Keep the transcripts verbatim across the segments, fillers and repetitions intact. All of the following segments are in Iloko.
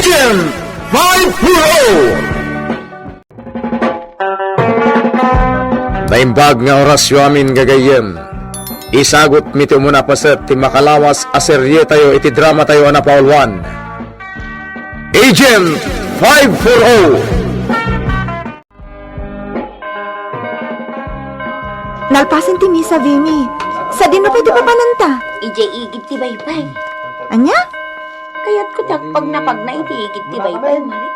Agent five four oh! Naimbag nga orasyo amin, gagayyem. Isagutmi ti umuna paset ti makalawas a serietayo iti dramatayo a napauluan, Agent five four oh. Nalpasen ti misa, Vimi. Sadino pay ti papananta? Idiay igid ti baybay. Ania? Kayatko ti agpagnapagna iti igid ti baybay, Mari.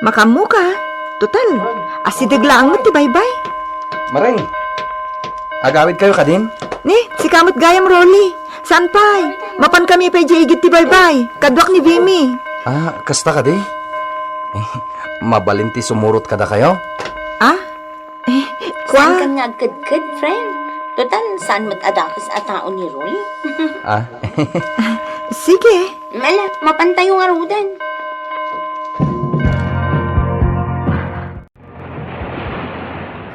Makaammoka. Total, asideg laeng met ti baybay. Mari, agawidkayo kadin? Ni, sika met gayam, Rolly. Saan pay? Mapankami pay idiay igid ti baybay. Kaduak ni Vimi. Ah, kasta kadi? Mabalin ti sumurot kadakayo? Ah? Eh, Saan kua? Kan nga agkedked, friend? Total, saan met a dakes a tao ni Rolly? Ah? Sige. Mala, mapantayo ngaruden.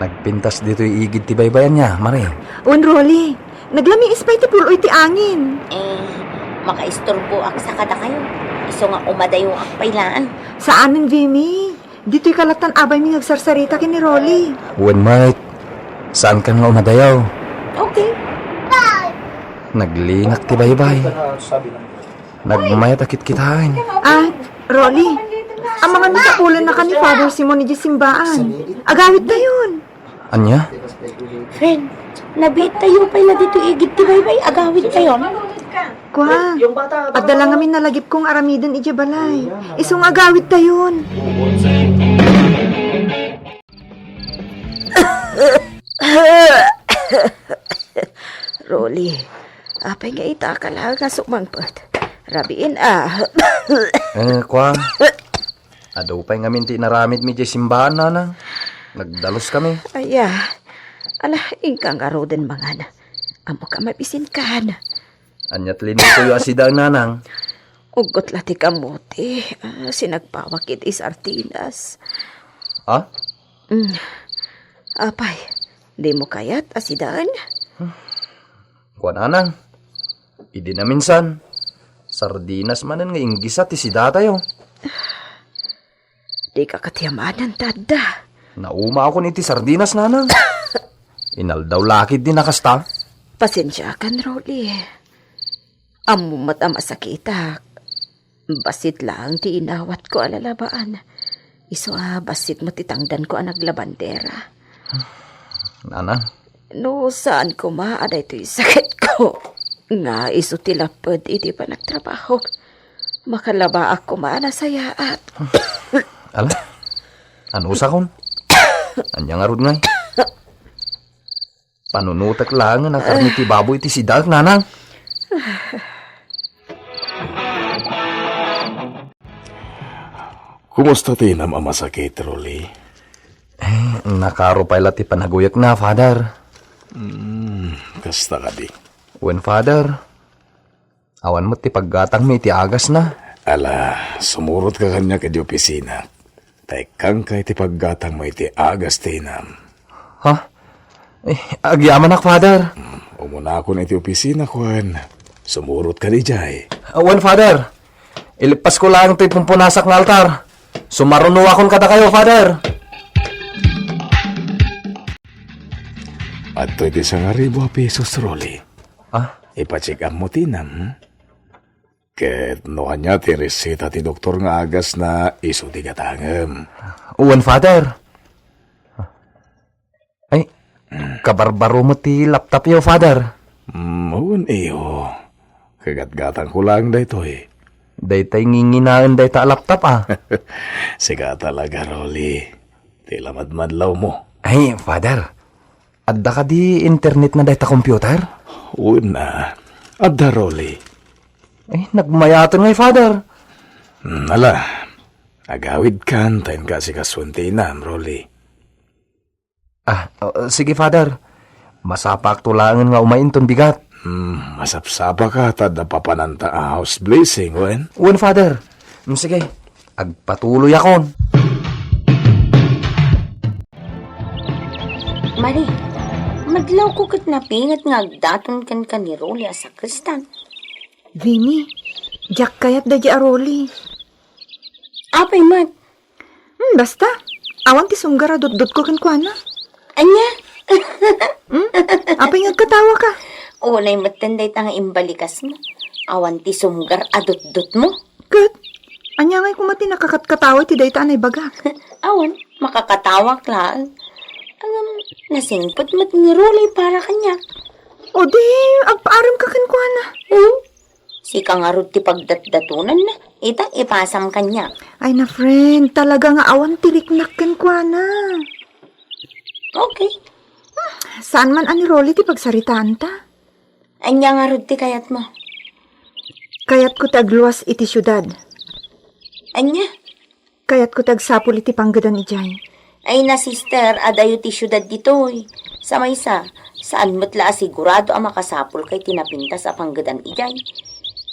Nagpintas ditoy igid ti baybay ania, Mari? Wen, Rolly, naglamiis pay ti pul-oy ti angin. Eh, makaisturboak sa kadakayo. Isu nga umadayok pay laeng. Saanen, Vimi. Ditoy kalatan abaymi nga agsarsarita ken ni Rolly. Wen, Mike. Saan kan nga umadayaw? Okay. Naglinak ti baybay. Nagmayat a kitkitaen. Ah, Rolly, amangan mo, tapulennaka ni Father Simon idiay simbaan. Agawidtayon. Ania? Friend, nabiittayo pay la ditoy igid ti baybay, agawidtayon. Kua, adda la ngamin nalagipko nga aramiden idiay balay. Isu nga agawidtayon. Rolly, apay nga ita ka laeng a sumangpet? Rabiin a. Eh, kua. Adu pay ngamin ti inaramidmi idiay simbaan, nanang. Nagdaluskami. Aya, ala, inka ngaruden mangan. Ammoka mabisinkan. Ania ti linetoyo a sidaen, nanang? Uggot la ti kamote, ah, sinagpawak iti sardinas. Ah? Mm. Apay, dimo kayat a sidaen? Kua, nanang. Idi naminsan, sardinas manen nga inggisa ti sidatayo. Dika katiamanan ta adda. Naumaakon iti sardinas, nanang. Inaldaw la ketdi a kasta. Pasensiakan, Rolly. Ammom met a masakitak. Bassit laeng ti inawatko a lalabaan. Isu a bassit met ti tangdanko a naglabandera. Nanang. No saan koma a daytoy sakitko, nga isu ti lapped iti panagtrabahok, makalabaak koma a nasayaat. Ala, anusakon? Ania ngarud ngay? Panunotek laengen a karne ti baboy ti sidaek, nanang. Kumusta ti inam a masakit, Rolly? Eh, nakaro pay la ti panaguyekna, Father. Hmm, kasta kadi? Wen, Father. Awan met ti paggatangmi iti agasna. Ala, sumurotka kaniak iti opisina. Ta ikkanka iti paggatangmo iti agas ti inam. Ha? Eh, agyamanak, Father. Hmm, umunakon iti opisina, kuen. Sumurotka idiay. Awan, Father. Ilippasko laeng ti pumpunasak nga altar. Sumarunoakon kadakayo, Father. Adtoy ti sangaribu a pesos, Rolly. Ah? Ipa-check up mo ti inam, hmm? Ket no ania ti reseta ti doktor nga agasna, isu ti gatangem. Wen, Father. Ay, kabarbaro met ti laptopyo, Father. Mm, wen, iyo. Kagatgatangko laeng daytoy. Daytay nginginaen dayta a laptop, a. Sika talaga, Rolly. Ti lamadmadlawmo. Ay, Father. Adda kadi internetna dayta computer? Wen a. Adda, Rolly. Ay, nagmayaten ngay, Father. Hmm, ala. Agawidkan, ta inka asikasuen ti inam, Rolly. Ah, uh, sige, Father. Masapakto laengen nga umay inton bigat. Hmm, masapsapaka ta adda papananta a house blessing, wen? Wen, Father. Hmm, sige. Agpatuloyakon. Mari, madlawko ket napinget nga agdaton kenka ni Rolly a sakristan. Vini, diak kayat daydi a Rolly. Apay met? Hmm, basta. Awan ti sumgar a dutdotko kenkuana. Ania? Hmm? Apay nga agkatawaka? Unay metten dayta nga imbalikasmo. Awan ti sumgar a dutdotmo. Ket, ania ngay koma ti nakakatkatawa iti dayta a naibagak? Awan, makakatawak laeng. Ngem, nasingpet met ni Rolly para kaniak. O di, agpaaremka kenkuana. Hmm? Sika ngarud ti pagdatdatonanna. Ita, ipasam kaniak. Ay na, friend, talaga nga awan ti riknak kenkuana. Okay. Saan man a ni Rolly ti pagsaritaanta? Ania ngarud ti kayatmo? Kayatko ti agluas iti siudad. Ania? Kayatko ti agsapul iti panggedan idiay. Ay na, sister, adayo ti siudad ditoy. Sa maysa, saan met la a sigurado a makasapulka iti napintas a panggedan idiay.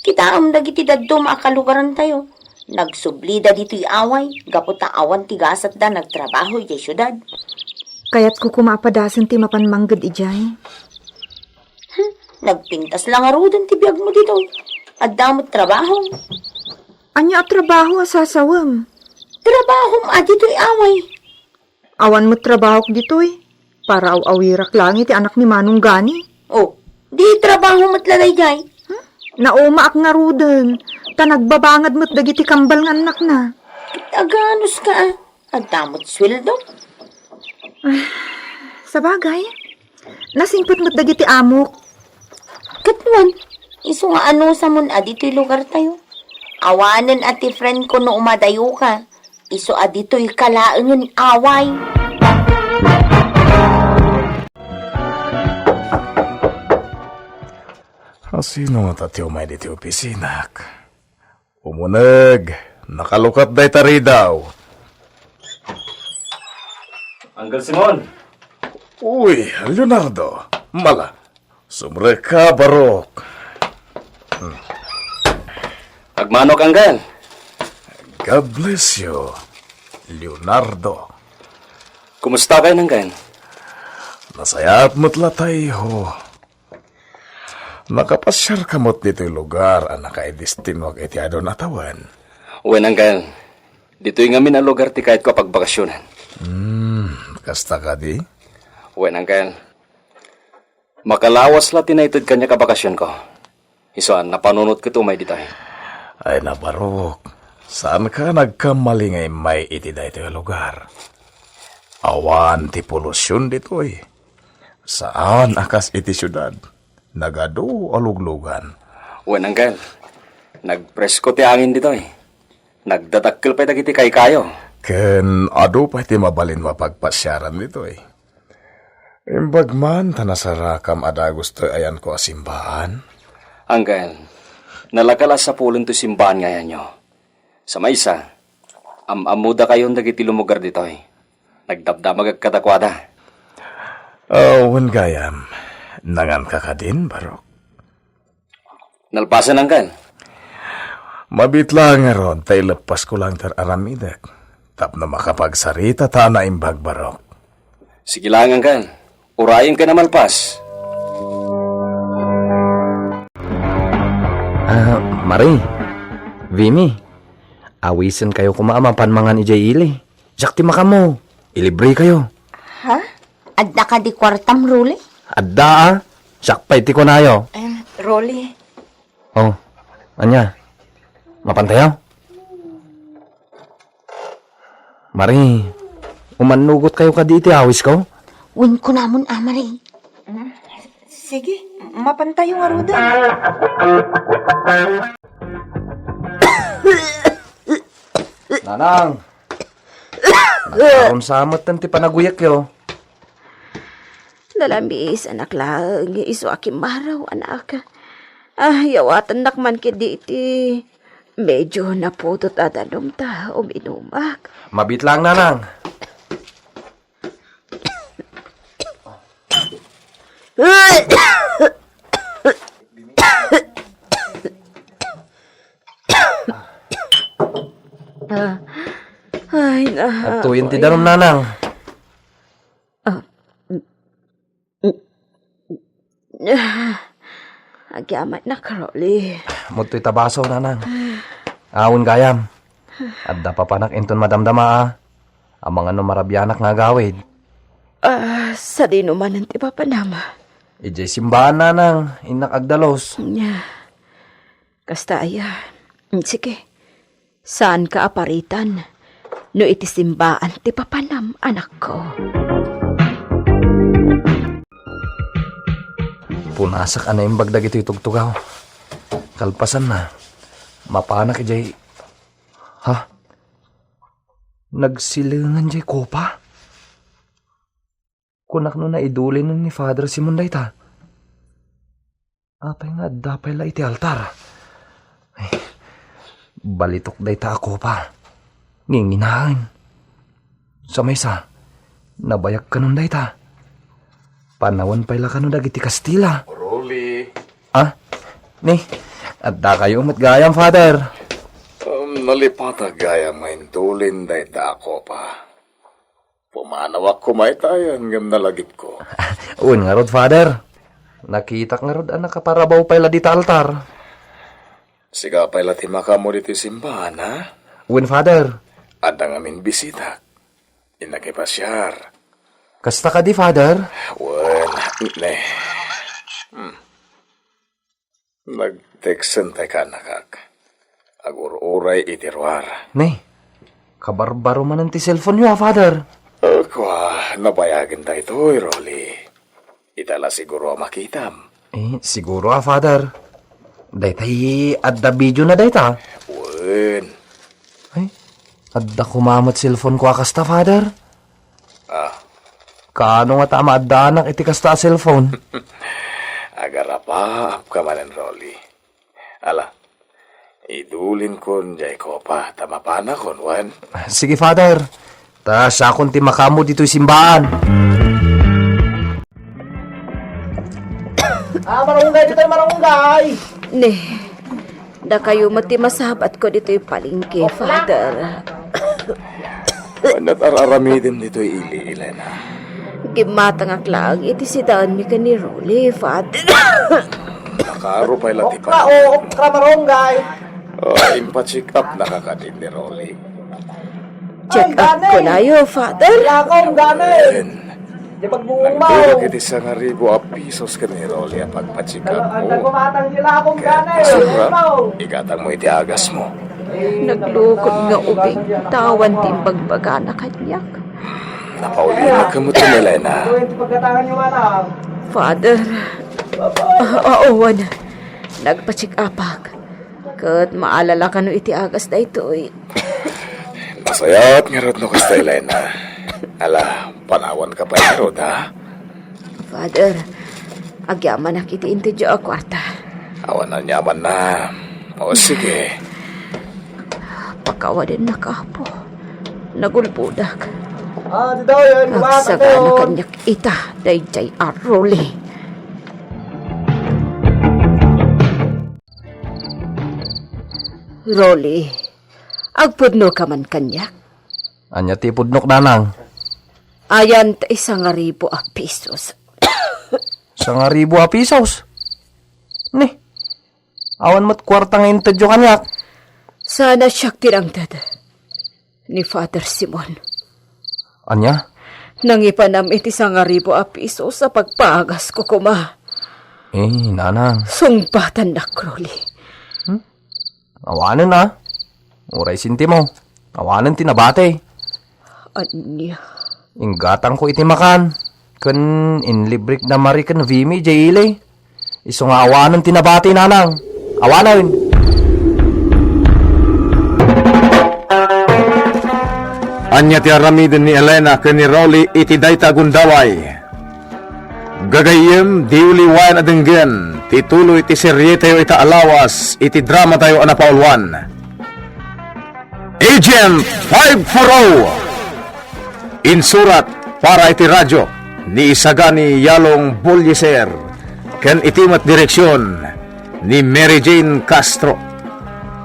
Kitaem dagiti dadduma a kalugarantayo. Nagsublida ditoy away, gapu ta awan ti gasatda nagtrabaho idiay siudad. Kayatko koma a padasen ti mapan mangged idiay. Hmm, nagpintas la ngaruden ti biagmo ditoy. Adda met trabaho. Ania a trabaho a sasawem? Trabahom a ditoy away. Awan met trabahok ditoy. Para aw-awirak laeng iti anak ni Manong Gani. Oh, di trabaho met la daydiay. Hmm? Naumaak ngaruden, ta nagbabangad met dagiti kambal nga annakna. Ket aganos ka, a? Adda met sueldo. Ah, sabagay, nasingpet met dagiti amok. Ket wen, isu nga anusamon a ditoy lugartayo. Awanen a ti friend ko no umadayoka, isu a ditoy ka laengen away. Asino ngata ti umay ditoy opisinak? Umuneg, nakalukat dayta ridaw. Uncle Simon! Uy, Leonardo, mala, sumrekka, barok. Hmm. Agmanok, Uncle. God bless you, Leonardo. Kumusta kayo, Uncle? Nasayaat met la tayo. Nakapasiarka met ditoy lugar a nakaidestinuak iti adun a tawen? Wen, Uncle. Ditoy ngamin a lugar ti kayatko a pagbakasionan. Hmm, kasta kadi? Wen, Uncle. Makalawas la ti naited kaniak a bakasionko. Isu a napanunot ket umay ditoy. Ay, nabarok. Saanka nagkamali nga immay iti daytoy a lugar? Awan ti polusion ditoy. Saan a kas iti siudad. Nagadu a luglugan. Wen, Uncle. Nagpresko ti angin ditoy. Nagdadakkel pay dagiti kaykayo. Ken adu pay ti mabalin a pagpasiaran ditoy. Imbag man ta nasarakam a dagus toy ayanko a simbaan. Uncle, nalaka la a sapulen toy simbaan nga ayanyo. Sa maysa, am-ammodakayon dagiti lumugar ditoy. Nagdamdamagek kadakuada. Aw, wen gayam, nanganka kadin, barok? Nalpasen, Uncle. Mabiit laeng ngarud ta ileppasko laeng ti ar-aramidek tapno makapagsarita ta a naimbag, barok. Sige laeng, Uncle. Urayenka a malpas. Ah, Mari, Vimi, awisenkayo koma a mapan mangan idiay ili. Siak ti makammo. Ilibrekayo. Ha? Adda kadi kuartam, Rolly? Adda, a. Siak pay ti kunayo. Em, Rolly. Oh, ania? Mapantayo? Mari, umannugotkayo kadi iti awisko? Wen kunamon a, Mari. Mm, sige, mapantayo ngaruden. Nanang! Nagkaron sa metten ti panaguyekyo. Nalamisanak laeng isu a kimmaraw, anak. Ah, yawatennak man ketdi iti medyo napudot a danum ta uminumak. Mabiit laeng, Nanang. Ah, ay, na. Agtuyen ti danum, Nanang. Ah, mm, mm. Ah, agyamanak, Rolly. Mudtoy ta baso, Nanang. Awan gayam. Adda papanak inton madamdama, a. Amangan no marabianak nga agawid. Ah, sadino manen ti papanam? Idiay simbaan, nanang, innak agdalus. Nya, kasta aya. Sige, saanka a paritan no iti simbaan ti papanam, anakko. Punasak a naimbag dagitoy tugtugaw. Kalpasanna, mapanak idiay, ha? Nagsilengan jay kopa? Kunak no naidulin ni Father Simon dayta. Apay nga adda pay la iti altar? Ay, balitok dayta a kopa. Nginginaen. Sa maysa, nabayag kanon dayta. Panawen pay la kano dagiti Kastila. Rolly. Ah? Ni, adda kayo met gayam, Father. Um, nalipatak gayam nga indulin dayta a kopa. Pumanawak koma itayan ngem nalagipko. Wen ngarud, Father. Nakitak ngarud a nakaparabaw pay la dita altar. Sika pay la ti makaammo ditoy simbaan, ha? Wen, Father. Adda ngamin bisitak. Innak ipasiar. Kasta kadi, Father? Wen, ne. Hmm. Nagteksen tay kaanakak. Agur-uray iti ruar. Ne, kabarbaro manen ti cellphone-yo, a, Father. Ah, kua, nabayagen daytoy, Rolly. Ita la siguro a makitam. Eh, siguro, a, Father. Daytay adda video na dayta. Wen. Ay, adda koma met cellphone-ko a kasta, Father. Ah. Kaano ngata a maaddanak iti kasta a cellphone? Agarapaapka manen, Rolly. Ala, idulinkon jay kopa ta mapanakon, wen? Sige, Father. Ta siakon ti makaammo ditoy simbaan. Ah, marunggay ditoy, marunggay! Ne, dakayo met ti masabatko ditoy palengke, Father. Ania ti ar-aramidem ditoy ili, Elena? Gimmatangak laeng iti sidaenmi ken ni Rolly, Father. Nakaro pay la ti Okra, panagin. O, okra, marunggay. Oh, impacheck up na ka kadin ni Rolly. Check up ko nayo, Father. Lakong gani. Wen. Di pagbumaw. Nagdurog iti sangaribu a pisos ken ni Rolly a pagpacheck up mo. Anda gumatang di lakong gani. Sobra, igatang mo iti agas mo. Naglukod nga ubing, ta awan ti imbagbagana kaniak. Napaulina ka met, Elena. Father, a-, awan. Nagpacheck upak. Ket maalala kano iti agas daytoy. Nasayaat ngarud no kasta, Elena. Ala, panawanka pay ngarud, ha? Father, agyamanak iti intedyo a kuarta. Awan aniamanna. O, sige. Pakawadennak, Apo. Nagulbodak. Ah, di daw yan. Agsagana kaniak ita, daydiay a Rolly. Rolly, agpudno ka man kaniak? Ania ti ipudnok, nanang? Ayan ti sangaribu a pisos. Sangaribu a pisos? Ni, awan met kuarta nga intedyo kaniak. Sana siak ti nangted ni Father Simon. Ania? Nangipanam iti sangaribu a pisos a pagpagasko koma. Eh, nanang. Sungbatannak, Rolly. Hmm? Awanen, a. Uray sentimo. Awanen ti nabati. Ania? Inggatangko iti makan. Ken inlibrik da Marie ken Vimy jay ili. Isu nga awanen ti nabati, nanang. Awanen. Ania ti aramiden ni Elena ken ni Rolly iti dayta a gundaway? Gagayyem, diyo liwayan a denggen ti tuloy ti serietayo ita a lawas iti dramatayo a napauluan, Agent five four oh. Insurat para iti radio ni Isagani Yalong Bolliser ken iti met direksion ni Mary Jane Castro.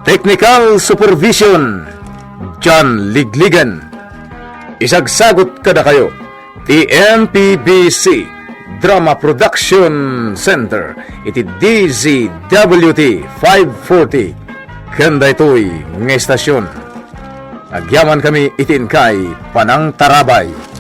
Technical supervision, John Ligligan. Isagsagut kadakayo ti M P B C Drama Production Center iti D Z W T five forty ken daytoy nga istasyon. Agyamankami iti inkay panangtarabay.